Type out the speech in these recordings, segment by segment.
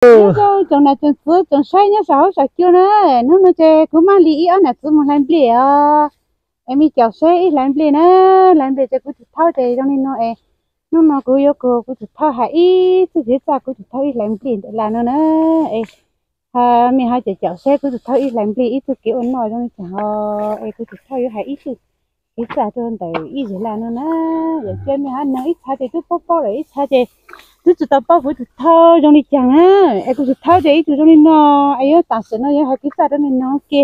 Cov nam tsoom txiv tsoom saib nyob saum huab saum cua na, hnub no ces kuv maj li ib ob nam txiv mus hlais nplej os. Es me caum seb ib hlais nplej na, hlais nplej ces kuv tus thaub ces zoo li no es, hnub no kuv yuav kuv tus thaub hais ib txuj kev txaj kuv tus thaub ib hlais nplej ntawm laj no na. Es mej ho caum caum seb kuv tus thaub ib hlais nplej ib txuj kev ua noj zoo li cas os, es kuv tus thaub yuav hais ib txuj kev txaj rau ntawm ib zes laj no na. Yog cia mej ho noog ib txha ces twb paub paub lawm, ib txha ces twb tsis tau paub kuv tus thaub zoo li cas na. Es kuv tus thaub ces ib tug zoo li no, es yuav tam sim no yuav hais kev txaj rau mej noog ke,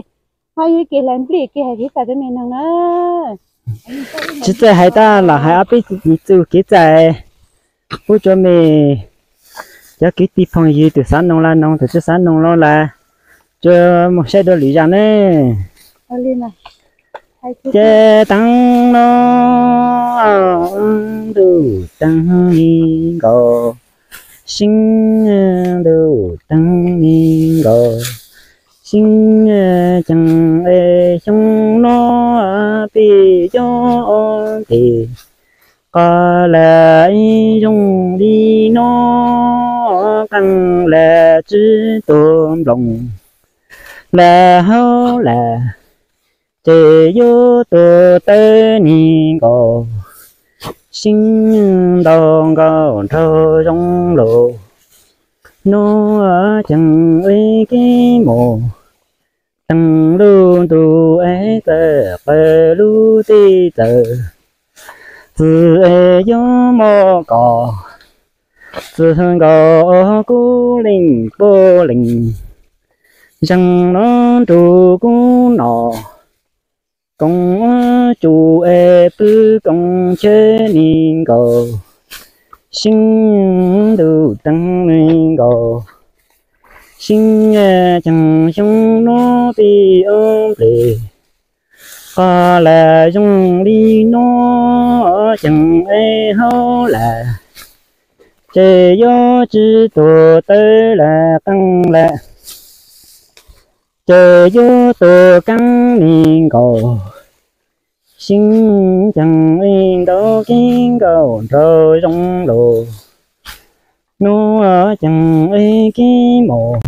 ho yuav kev hlais nplej ke hais kev txaj rau mej noog na. Tsis txawj hais tab lam hais ob peb txuj kev txaj pub rua mej cov kwv tij phooj ywg tus xav noog los noog, tus tsis xav noog los lawm, tsuas mus saib dua lwm zaj ne. Ces teev no ntuj teev li nkaus, sib ntuj teev li nkaus, sib ceev es xyoo no peb yuav ua ntej qos lawm ib zoo li no, qeej lawm tsib tug nploos lawm hauv lawm, ces yuav tuag tawv li nkaus, sib ntaus nkaus nraug zoo lus, hnub ceev es kev mus, teev lub ntuj es txawm qw lub teb txawm, txwv es yuav mov kos, txwv nkaus kuv leej puj leej, zeeg los nrug kuv noj, koom tsum es pw koom chaw li nkaus, sib ntuj teev li nkaus, sib ceev xyoo no peb ua ntej qos lawm zoo li no, ceev es hauv lawm, ces yuav tsib tug tawv lawm qeej lawm, ces yuav tuag keev li nkaus, sib ceev es ntaus kev nkaus nraug zoo lus, hnub ceev es kev mus,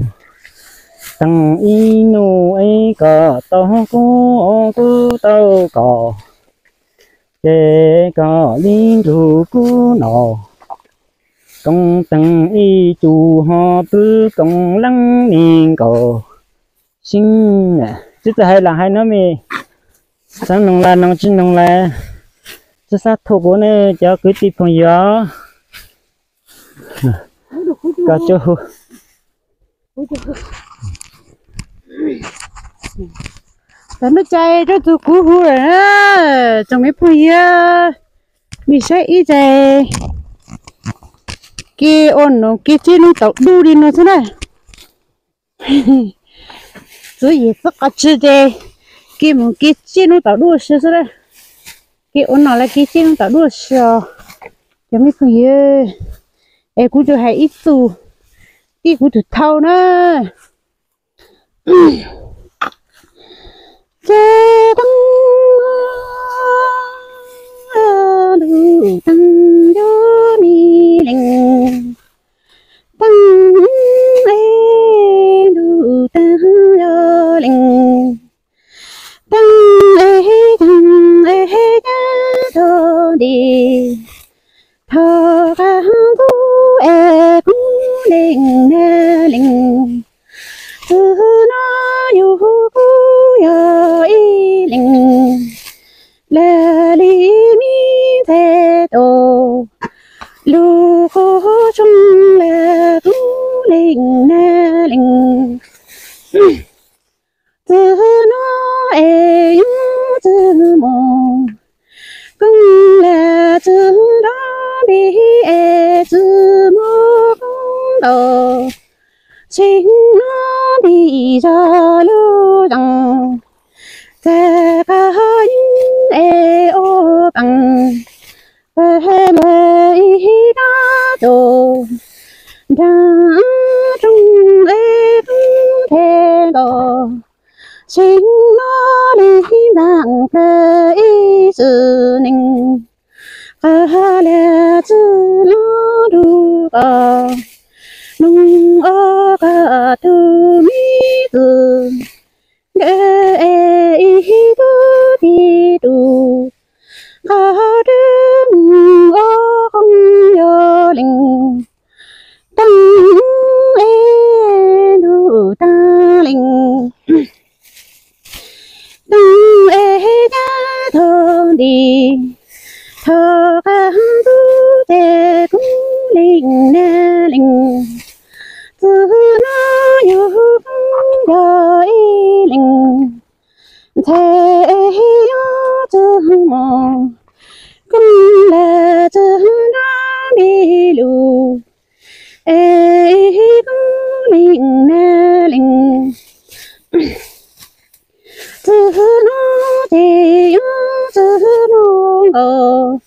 teev ib hnub es koj tau kuv, kuv tau koj, ces koj li nrug kuv noj, koom teev ib tsum ho pw koom leej li nkaus, sib, tsis txawj hais lam hais no mej, xav noog los noog, tsis noog los tsis xav thuam kuv ne cov kwv tij phooj ywg. Koj tsuas hu. Tam no ces rau tus kuv hu lawm na, tsoom me phooj ywg, mej saib ib ces kev ua noj kev tseb noob taum duj li no xwb na. Txwv yim txwv qos tsi ces kev mus kev tseb noob taum duj si xwb na. Kev ua noj los kev tseb noob taum duj si os. Cov me phooj ywg, es kuv tsuas hais ib txuj tib kuv tus thaub na. Ces teev ntuj teev yuav mi leej, teev es ntuj teev yuav leej, teev es teev es teev tog nti, thov qab ntuj es kuv leej na leej, txwv no yug kuv yog ib leeg, lawv li mi ntxhe tus, lug qhov tshoob lawm kuv leej na leej. Txwv no es yug txwv mus, koob lawm txwv nrov npis es txwv mus koob ntaus, tseeb no npis zog lub zeeg, txawm qhov yeeb es ua peem, pawg lawm ib rab tus, nraag rooj es koob nthe nkaus, tseeb no li ntaag plawg ib txwv neeg, qhov lawm txwv no nrug koj, noog ua li. Thaum qab ntug ces koob leej nag leej, txwm no yus koob yog ib leeg. Ntxhais yog txwm mus, koob lam txwm nrog npe lus, es koob leej nag leej. Txwm no ces yus txwm mus nkaus,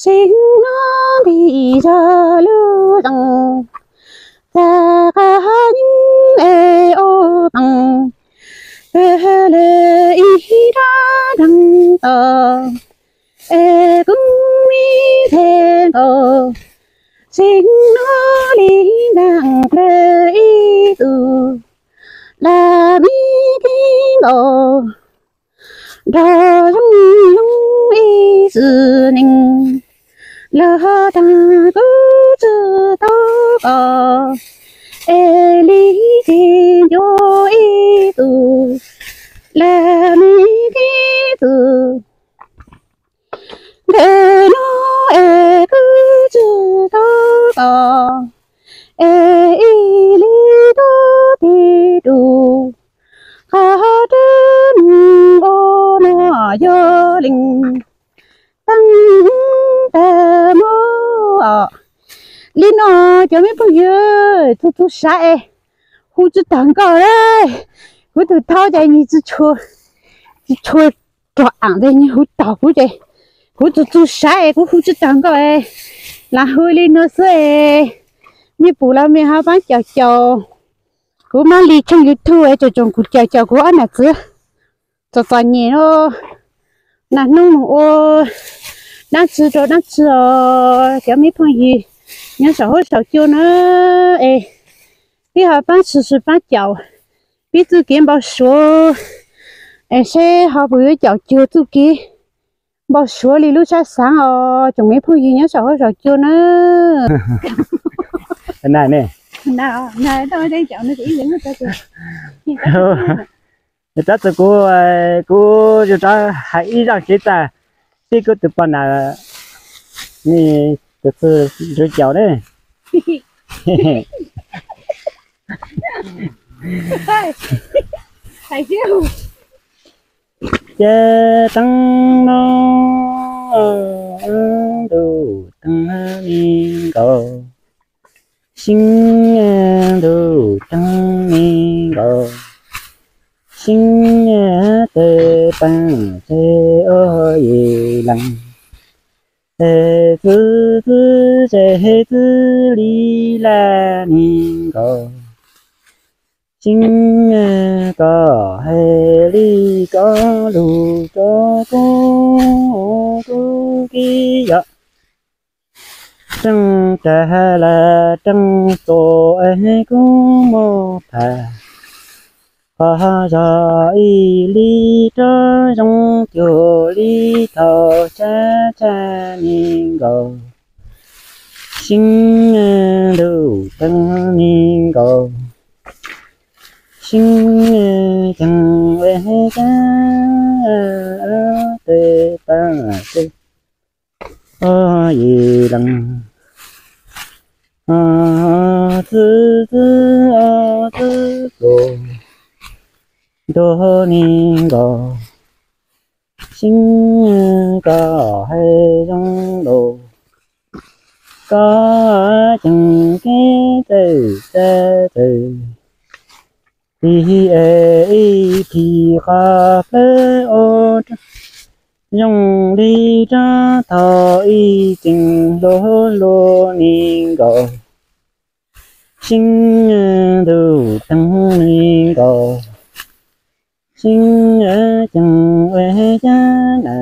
xeev no ntim zog lub zeeg, txaj qab yeeb es ua pees, pawg lawm ib nrab nreeg tos, es koob me nthe nkaus, xeev no li ntaag plawg ib tug, lam me kib nkaus, nrog zoo zoo ib txwm neeg, los taag kuv tsi tau koj, es li kis ncua ib tug, lam me kib tug. Ntawm no es kuv tsi tau koj, es ib li tub tig rus, qhov rwg mus ua no yog leej teeb tag muab. Li no cov me phooj ywg, txhua txhua sab es hu tsi taag nkauj, kuv tug thaub ces nws tsi tshua, tsi tshua rog aam tes nws hu taag kuv ces kuv txhua txhua sab es kuv hu tsi taag nkauj, lam hu li no xwb es mej pum los mej ho paab caum caum kuv, Mab Li tshooj YouTube es tsoom tsoom kuv caum caum kuv ob nam txiv txom txom nyem no, naj hnub moog ua dlaab tsi rua dlaab tsi os cov me phooj ywg nyob saum huab saum cua na, es peb ho paab subscribe paab caum peb txuj kev npau suav, es seb ho puas yuav caum cuag txuj kev npau suav li lub sab xaav os tsoom me phooj ywg nyob saum huab saum cua na. Tab sis kuv, kuv yug rov hais ib zaaj kev txag, peb kuv tug poj nam, nws tus txug nrug caum ne. Ces teeb no ntuj teeb me nkaus, sib ntuj teeb me nkaus, sib tawg paag teg ua yim leeg, es txwv txwv teg txwv li laj me nkaus, sib koj hais li koj lug rua kuv, kuv kib yog reej tag lawm reej tuaj es kuv muab tham, qhov zog ib li rov zoo cuag li thaum tshab tshab me nkaus, sib ntuj teeb me nkaus, sib ceeg es cab teg paag teg ua yim leeg, txwv txwv txwv tus ntuj me nkaus, sib koj hais zoo lug, koj ceeg kev txawj txawj txawj, tig es ib phim qhov plawg ua zoo li rab thaum ib txeeg hluas hluas me nkaus, sib ntuj teeb me nkaus, sib ceeg es cab na.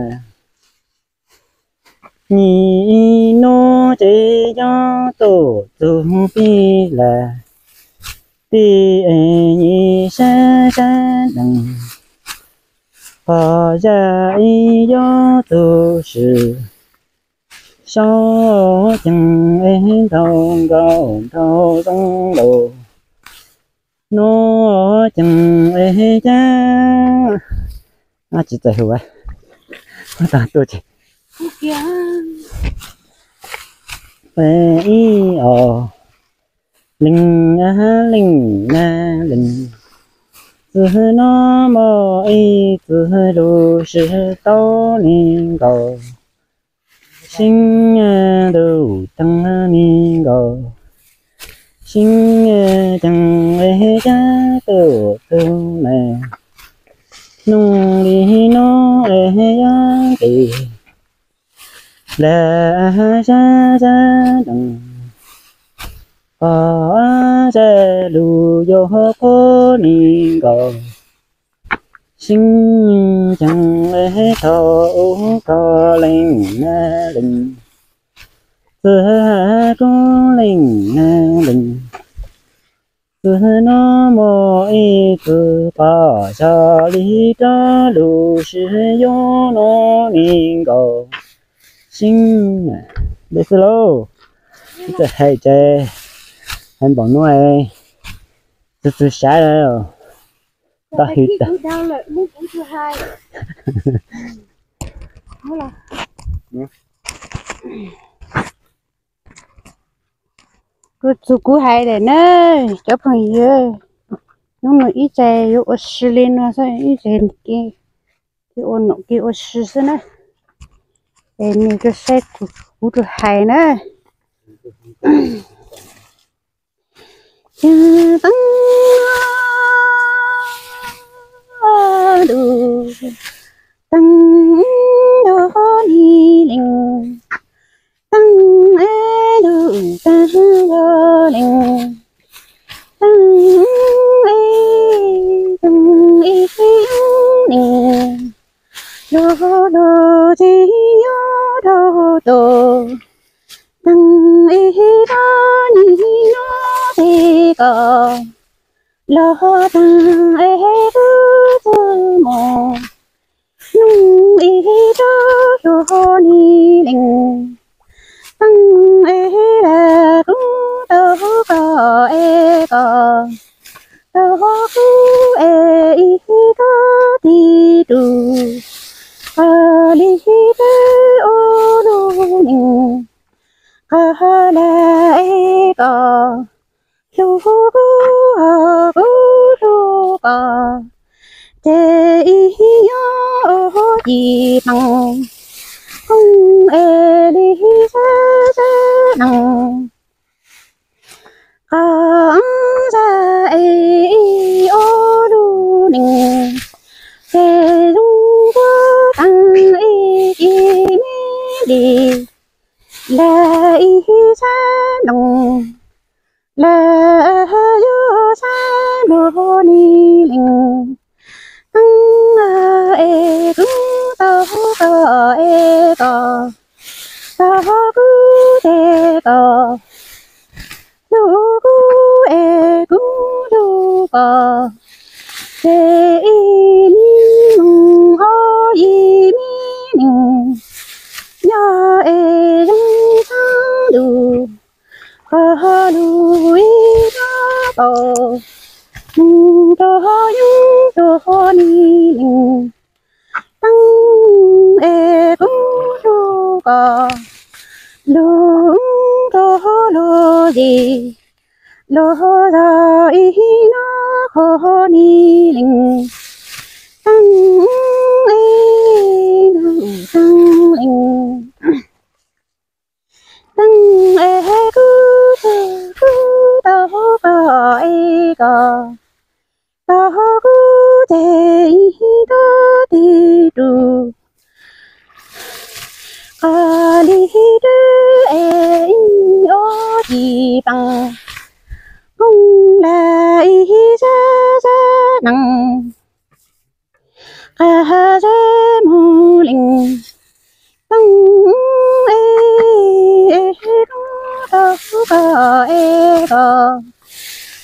Nyias nub ces yuav tuaj txug peb lawm, peb es nyias sab sab neeg, qhov zaj ib yuav txug swm, saub ceeg es nraug nkaus nraug zoo lug, nub ceeg es cab, tsis txawj hu, Tag tuaj ces, ib os, leej a leej na leej, txwg no mog ib txwg lug sib tau li nkaus, sib ntuj teeb li nkaus, sib ceeb es cab tuaj tug na, nug li no es yog tes lawm sab sab nroos, qhov sab lug yuav qhuav li nkaus, sib ceeb es thaum ub koj leej na leej, txwg koj leej na leej, txwg no mog ib txwg qhov xyov li rov lug sib yuav no li nkaus, sib dej xwb lauj. Ib txwg hais ces hais npaum no, txwg txwg saib lawm, tau hais tag. Kuv txug kuv hais lawm na, cov phooj ywg, hnub no ib txhis yuav ua si li no xwb, ib txhis kev ua nom kev ua si xwb na. Es nej saib kuv tug hais na. Teeb ntuj, teeb ntuj ni leej, teeb es ntuj teeb yog leej, teeb es teeb es leej, lug lug tsis yuav dhau tus, teeb es rov nim nyob tes koj, los teeb es kuv txwg mus, nug es rov xyuas ni leej, teeb es lawm kuv tau koj es koj, tau kuv es ib koj tig rus, qhov li twb ua lug neej, qhov lawm es koj, hlub kuv kuv hlub koj, ces ib yam ua ci peem, koob es li sab sab neej, qhov sab es ib ua lug neej, ces zoo kuv teeb es ci me li, lawm ib sab nplooj, lawm yuav sab nplooj ni leej, teeb es kuv tau koj es koj, tau kuv ces koj, hlub kuv es kuv hlub koj, ces ib nim neej ob ib me neej, yog es yeej txhab ntuj, qhov lug ib rov tau, nug rau yeeb rau ni leej, teeb es kuv hlub koj, lug rau lug zis, lug zog ib nub qhov ni leej, teeb es ntuj teeb leej, teeb es kuv txwg kuv tau koj es koj, tau kuv ces ib koj tig rus, qhov li twb es ib ua ci peem, koob lawm ib sab sab neej, qhov sab mus leej, teeb es kuv tau koj es koj,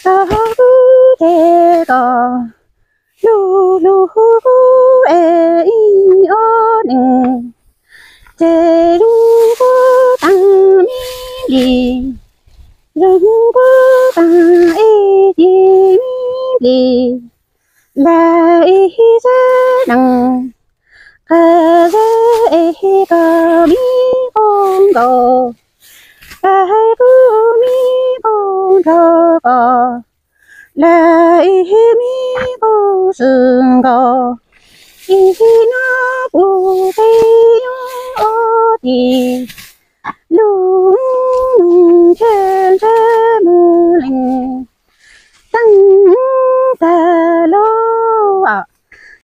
tau kuv ces koj, hlub hlub kuv es ib ua neej, ces zoo kuv teeb me li, zoo kuv teeb es ci me li, lawm ib sab neej, qab zeb es koj me qub nkaus, koj hais kuv me qub nrog koj, lawv me qub xwb nkaus, ib hnub puv peb nyob ob teg.